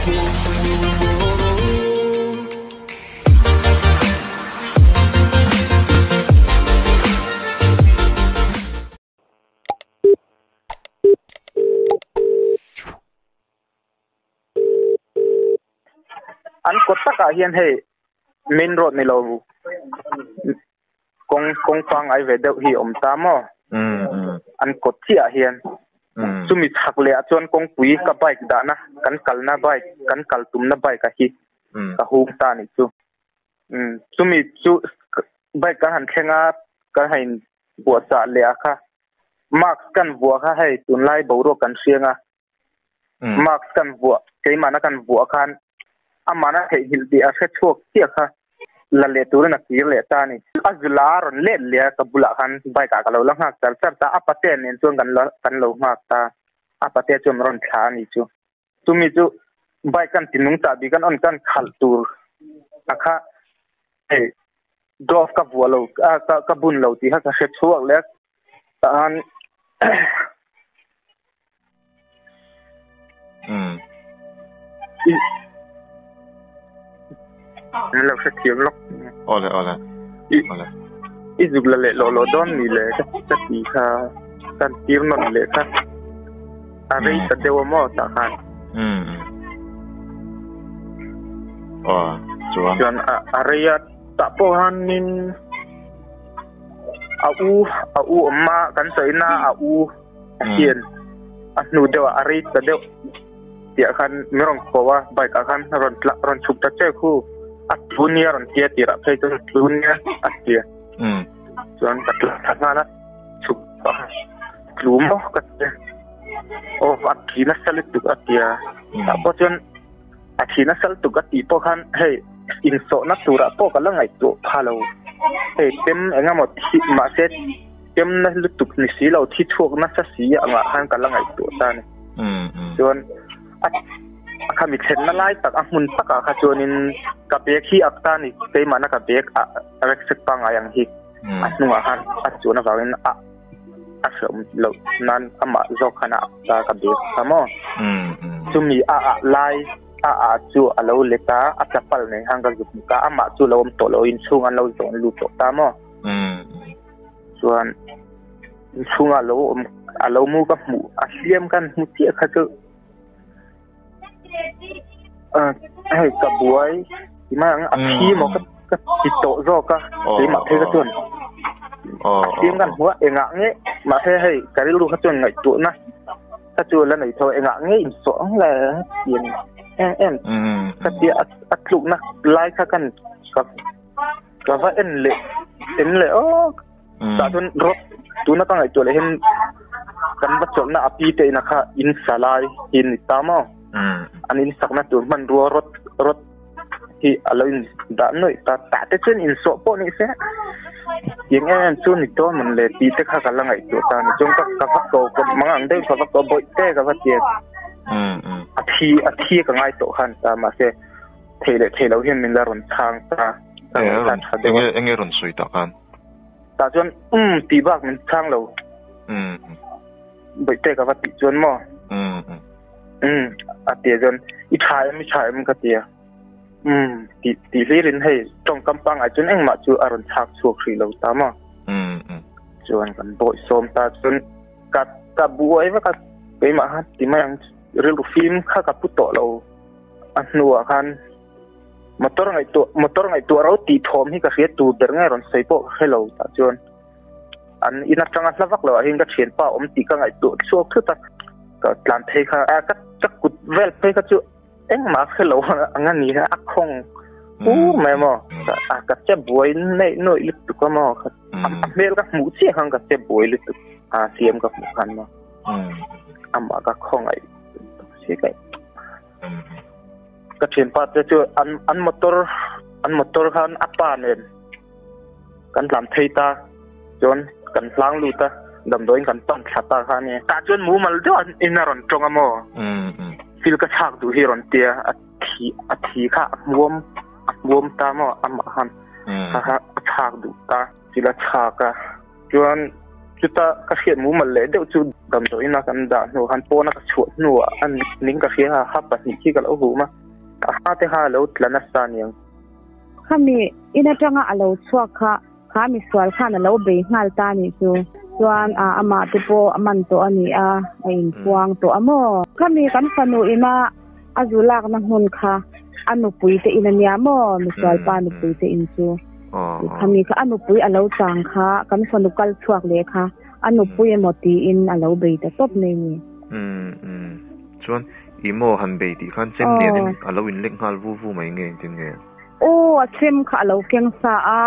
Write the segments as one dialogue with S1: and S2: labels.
S1: An kawt takah hian hei main road ni lo kawng kawng pangngai ve deuh hi awm ta maw an kawt chiah ah hian chumi chhak leh ah chuan kawngpui ka bike dahna kan kalna bike kan kal tumna bike a hi ka hung ta a nih chu chumi chu bike kan han thleng a kan han in buahchah leh a kha mask kan vuah kha hei tunlai boruak kan hriang a. Mask kan vuah, keimahna kan vuah khan amahna theihnghilh tih a hre chhuak chiah kha la leh turin a kir leh ta a ni. A zula a rawn let leh a, ka bulah khan bike ah ka lo la nghak char char ta, a pate nen chuan kan la kan lo nghak ta, a pate chuan rawn thla a ni chu. Chumi chu bike kan ti nung chah bik an on kan khalh tur a kha hei glove ka vuah lo ka ka bun lo tih kha ka hre chhuak leh a tah khan Min lo hrethiam lawk.
S2: Awle awle.
S1: I i zuk la leh lawh lawh dawn ni le ka ka ti kha kan tir nawn leh kha a rei ta deuh a maw tah khan.
S2: Aw chuan.
S1: Chuan a a rei a tah pawh khanin a u a u awm a kan sawina a u. A hian a hnu deuh ah a rei ta deuh tih ah khan min rawn ko a bike ah khan rawn tla rawn chhuk ta che khu a tlu nia rawn tia tirah phei chuan a tlu nia a tia chuan ka tla thla nghal a chhuk pah a tlu maw ka tia aw a thi nasa lutuk a tia tah pawh chuan a thi nasa lutuk a tih pawh khan hei insawhna turah pawh ka la ngaihtuah pha lo hei pem eng emaw thi mahse. Pemna lutuk ni si lo, thi chhuak nasa si angah khan ka la ngaihtuah ta a ni. Chuan a a khami thlenna lai tak a hmun takah kha chuanin ka bag hi ak ta a ni, keimahna ka bag a rucksack pangngai ang hi a hnungah khan a chuan avangin a a hreawm loh nan amah zawk khan a ak ta ka bag kha maw. Chumi a ah lai a ah chu a lo let a, a chapal nei khan ka zuk hmu ta, amah chu lo awm tawh lo inchhung an lo zawn lut tawh ta maw. Chuan inchhungah lo awm a lo mu ka hmuh a hliam kan hmu chiah kha chu hei ka buai ti mai ang a thi maw ka ka ti tawh zawk a keimah phei kha chuan a hliam kan hmu a engah nge mahse hei ka rilru kha chuan ngaihtuahna kha chu la nei tho engah nge insawh ang le tih em em ka tia a tlukna lai kha kan ka Ka va en leh en leh awk tah chuan rawt tuna ka ngaihtuah leh hian kan va chawlhna a pi te ina kha in sa lai hi ni ta maw an in sakna tur hmanrua rawt rawt hi a lo in dah nuaih ta tah te chuan insawh pawh ni se tiang em em chu ni dawn mawn le tih te kha ka la ngaihtuah ta ni chuan ka ka va ko ka mang ang deuh ka va ko bawih te ka va ti a thi a thi ka ngai tawh khan ta mahse. Thei leh thei lo hian min la rawn chhang ta.
S2: Enge enge rawn sawi tak khan?
S1: Tah chuan umm tih bak min chhang lo.
S2: Umm.
S1: Bawihte ka va tih chuan maw?
S2: Umm.
S1: Umm a tia chuan i tha em i tha em ka tia. Umm tih tih hlirin hei tawngkam pangngai chuan engmah chu a rawn chhak chhuak hrih lo ta maw?
S2: Umm.
S1: Chuan kan bawih sawm ta chuan ka ka buai vak a keimah khan ti mai ang rilru fim kha ka pu tawh lo. A hnuah khan motor ngaihtuah motor ngaihtuah ro tih thawm hi ka hria tur ber nge rawn sawi pawh ka hre lo tah chuan an in atanga hla vak loh ah hian ka thianpa awm tih ka ngaihtuah chhuak thut a ka tlan phei kha a ka ka kut vel phei kha chu engmah hre lo ang a ni a a khawng ur mai maw a ka che buai neih nuaih lutuk a maw a hmel ka hmuh chiah khan ka che buai lutuk a hliam ka hmuh khan maw amah ka khawngaih si ka Ka thianpa te chu an an motor an motor khan a pa nen kan tlan phei ta chuan kan hlang lut a damdawiin kan pan thla ta kha ania tah chuan mumal deuh an in a rawn tawng a maw thil ka chhak duh hi a rawn tia a thi a thi kha a hmuam a hmuam ta maw amah khan kha kha a chhak duh ta thil a chhak a chuan. Chuta ka hriat mumal leh deuh chu damdawiin a kan dah hnu khan pawna ka chhuah hnuah a ning ka hria a, ha pahnih khi ka lo hum a, a ha te kha a lo tla nasa aniang.
S3: Khami in atanga a lo chhuak kha kha misual khan a lo bei nghal ta anih chu. Chuan a amah te pawh a man tawh a ni a, a inpuang tawh a maw? Khami kan fanu ina a zu lakna hmun kha a nupui te in a nia maw? Misual pa nupui te in chu. Khami kha a nupui a lo chang kha kan fanu kal chhuak leh kha a nupui emaw tiin a lo bei ta tawp mai ni.
S2: Chuan i maw han bei tih khan chem lianin a lo inlek nghal vu vu mai nge engtin nge?
S3: Aw, a chem kha a lo keng sa a,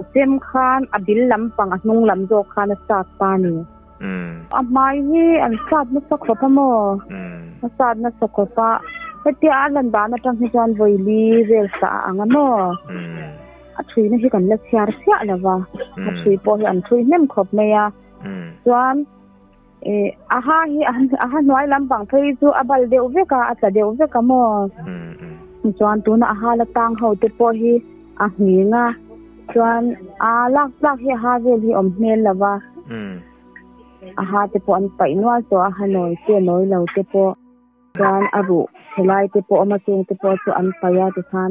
S3: a chem khan a bil lampang a hnung lam zawk khan a sat ta a ni. A hmai hi an sat nasa khawp a maw? A sat nasa khawp a, hetia a lan dan atang hi chuan vawili vel sa a ang a maw? A thuina hi kan la chhiar chiah lo va, a thui pawh hi an thui hnem khawp mai a, chuan A ha hi a ha hnuai lampang phei chu a bal deuh vek a, a tla deuh vek a maw? Chuan tuna a ha la tang ho te pawh hi a nghing a, chuan a lak tlak hi a ha vel hi awm hmel lo va, a ha te pawh an paih nual tawh a, ha nawi te nawi lo te pawh. Chuan a ruh chhe lai te pawh awm a chung te pawh chu an paih a tikhan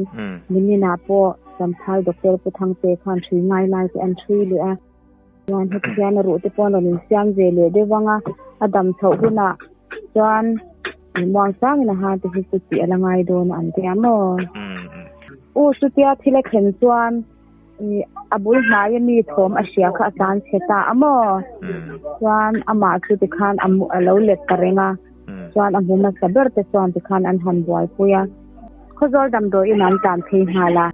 S3: nimin ah pawh Champhai Doctor Pu Thangte khan hrui ngai lai te an hrui leh a. Chuan heti hian a ruh te pawh an rawn insiam ve leh deuh vang a, a dam chhoh hunah chuan muangsangin a ha te hi chu tih a la ngai dawn a an tia maw? U chutia thil a thlen chuan a bul hnaia mi thawm a hria kha a tlan chhe ta a maw? Chuan amah chu tikhan a lo let ta reng a. Chuan a hmu hmasa ber te chuan tikhan an han buaipui a. Khawzawl damdawiin an tlan phei nghal a.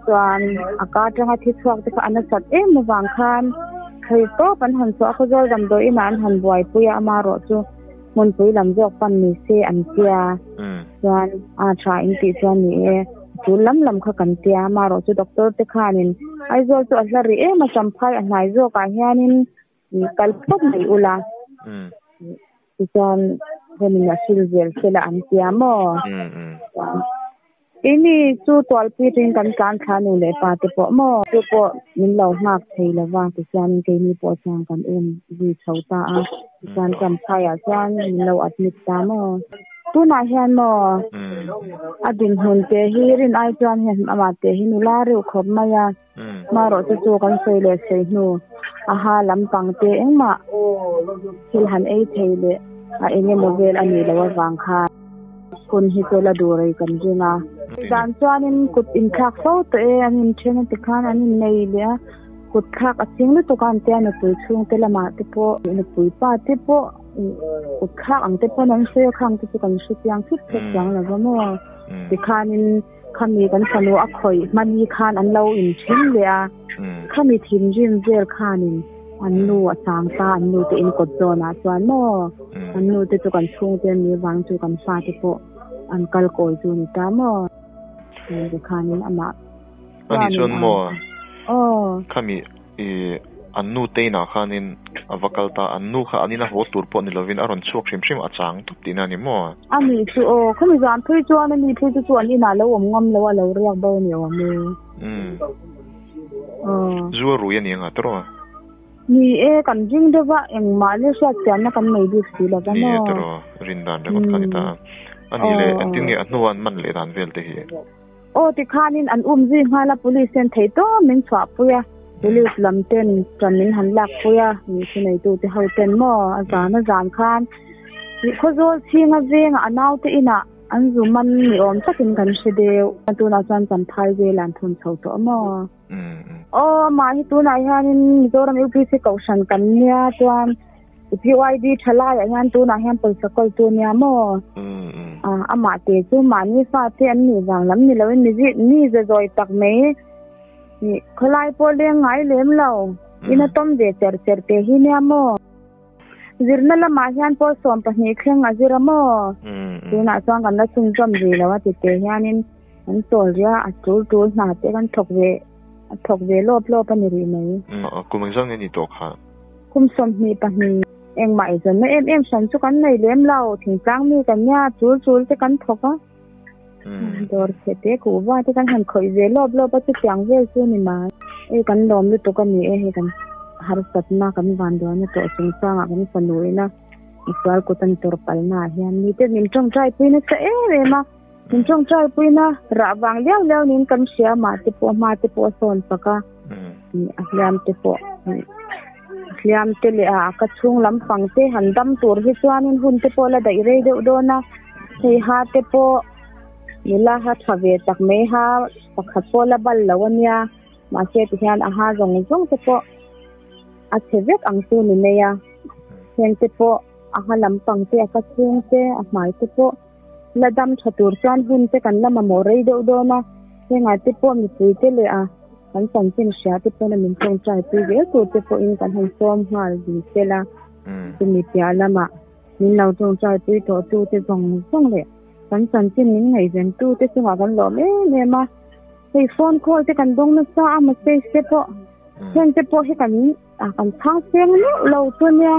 S3: Chuan a ka atanga thi chhuak te kha a nasat em avang khan thei tawp an han chhuah a, Khawzawl damdawiin ah an han buaipui a, amaherawh chu hmunpui lam zawk pan ni se an tia. Chuan a tha in tih chuan ni e, tul lam lam kha kan tia, amaherawh chu doctor te khanin Aizawl chu a hla rih em a, Champhai a hnai zawkah hianin kal phawt mai ula. Tichuan hemi a hril zel sela an tia maw? Keini chu tualpui atangin kan tlan thla nu leh pa te pawh maw? Chu pawh min lo nghak thei lo va, tichuan keini pawh chuan kan um zui chho ta a, tichuan Champhaiah chuan min lo admit ta maw? Tunah hian maw a dinhmun te hi rin ai chuan hian amah te hi nula reuh khawp mai a. Hmarawh chu chu kan sawi leh sawi hnu a ha lampang te engmah thil han ei thei leh a eng emaw vel a nih loh avang khan hun hi chu la duh rei kan ring a. Dan chuanin kut inthlak fo tawh e, an inthen a tikhan an innei leh a, kut thlak a ching lutuk a an tia nupui chhungte lamah te pawh nupui pa te pawh kut thlak ang te pawn an sawi a khang te chu kan hre chiang thut thut chiang lo va maw tikhanin Khami kan fanu a khawih hmani khan an lo inthen leh a, khami thinrim vel khanin an nu a chang ta, an nu te in kawt zawnah chuan maw, an nu te chu kan chhungte an nih vang chu kan fate pawh an kal kawi chu ni ta maw, ti khanin amah
S2: Ani chuan maw, khami I an nu te inah khanin a va kal ta, an nu kha an ina haw tur pawh ni lovin a rawn chhuak hrim hrim a chang tawp tihna a ni maw?
S3: A nih chu aw, khami zan phei chuan a ni phei chu chu an inah lo awm ngam lo a lo riak bo a ni awm e.
S2: Umm. Aw. Zu a rui a ni anga tawrh a?
S3: Ni e, kan ring deuh va, engmah leh hriatchianna kan nei bik si lo va
S2: maw? Ni e tawrh aw, rin dan ringawt kha a ni ta a. A nih leh engtin nge a hnuah an man leh dan vel te hi?
S3: Aw tikhanin an um zui nghal a, police ten thei tawp min chhuahpui a, police lam ten ṭan min han lakpui a, mi thu neitute ho ten maw a zan a zan khan ih khawzawl chhinga vengah a naute inah an zu man ni awm takin kan hre deuh. Tunah chuan Champhai velah an thun chho tawh maw? Aw amah hi tunah hianin Mizoram UPC kohhran kan nia chuan PYD tha laiah hian tunah hian pawisa kawltu a nia maw? Amah te chu mahni fate an nih vang lam ni loin mi za zawi tak mai khawlai pawh leng ngai lem lo in a tawm ve cher cher te hi nia maw? Zirna lamah hian pawl 12 thleng a zir a maw? Tunah chuan kan la chhunzawm rih lo a ti te hianin an chawl ria a tul tul hna te kan thawk ve a thawk ve lawp lawp a ni rih mai.
S2: Kum engzat nge ni tawh kha?
S3: Kum 22 engmah eizawnna em em hran chu kan nei lem lo, thingtlang mi kan nia chul chul te kan thawk a, dawr chhe te kuhva te kan han khawih ve lawp lawp a chutiang vel chu ni mai. Hei kan lawm lutuk a ni e, hei kan harsatna kan vanduaina tawh chungchangah kan fanu ina misual kut an tawrh palna ah hian mite min tawngtai pui nasa em em a min tawngtai puina rah vang liau liau niin kan hria mah te pawh hma te pawh a sawn chak a a hliam te pawh hliam te leh a ka chhung lampang te han dam tur hi chuanin hun te pawh la daih rei deuh dawn a hei ha te pawh nula ha tha ve tak mai ha pakhat pawh la bal lo a nia mahse tihian a ha zawng zawng te pawh a chhe vek ang chu ni mai a heng te pawh a ha lampang te a ka chhung te a hmai te pawh la dam tha tur chuan hun te kan la mamawh rei deuh dawn a hengah te pawh mipui te leh a kan chanchin hria te pawh min tawngtai pui zel tur te pawhin kan han sawm nghal ni sela chumi piah lamah min lo tawngtai pui tawh tu te zawng zawng leh kan chanchin min ngaihven tu te chungah kan lawm em em a hei phone call te kan dawng nasa a message te pawh heng te pawh hi kan kan chhang seng meuh lo chu ania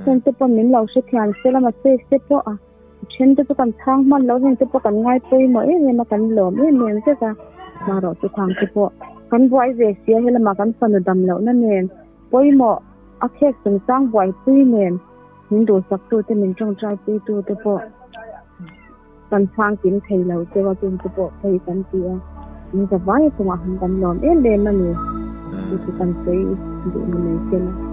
S3: heng te pawh min lo hrethiam sela message te pawh a then te chu kan chhang hman lo heng te pawh kan ngai pawimawh em em a kan lawm em em vek a marawh chu thang te pawh kan buai ve sia helama kan fanu dam loh na nen pawimawh a khek chungchang buaipui nen min duhsak tu te min tawngtai pui tu te pawh kan chhang kim thei lo cheu a chung te pawh phei kan ti a in zavai chungah han kan lawm em em a ni chu chu kan sawi duh ni mai sela.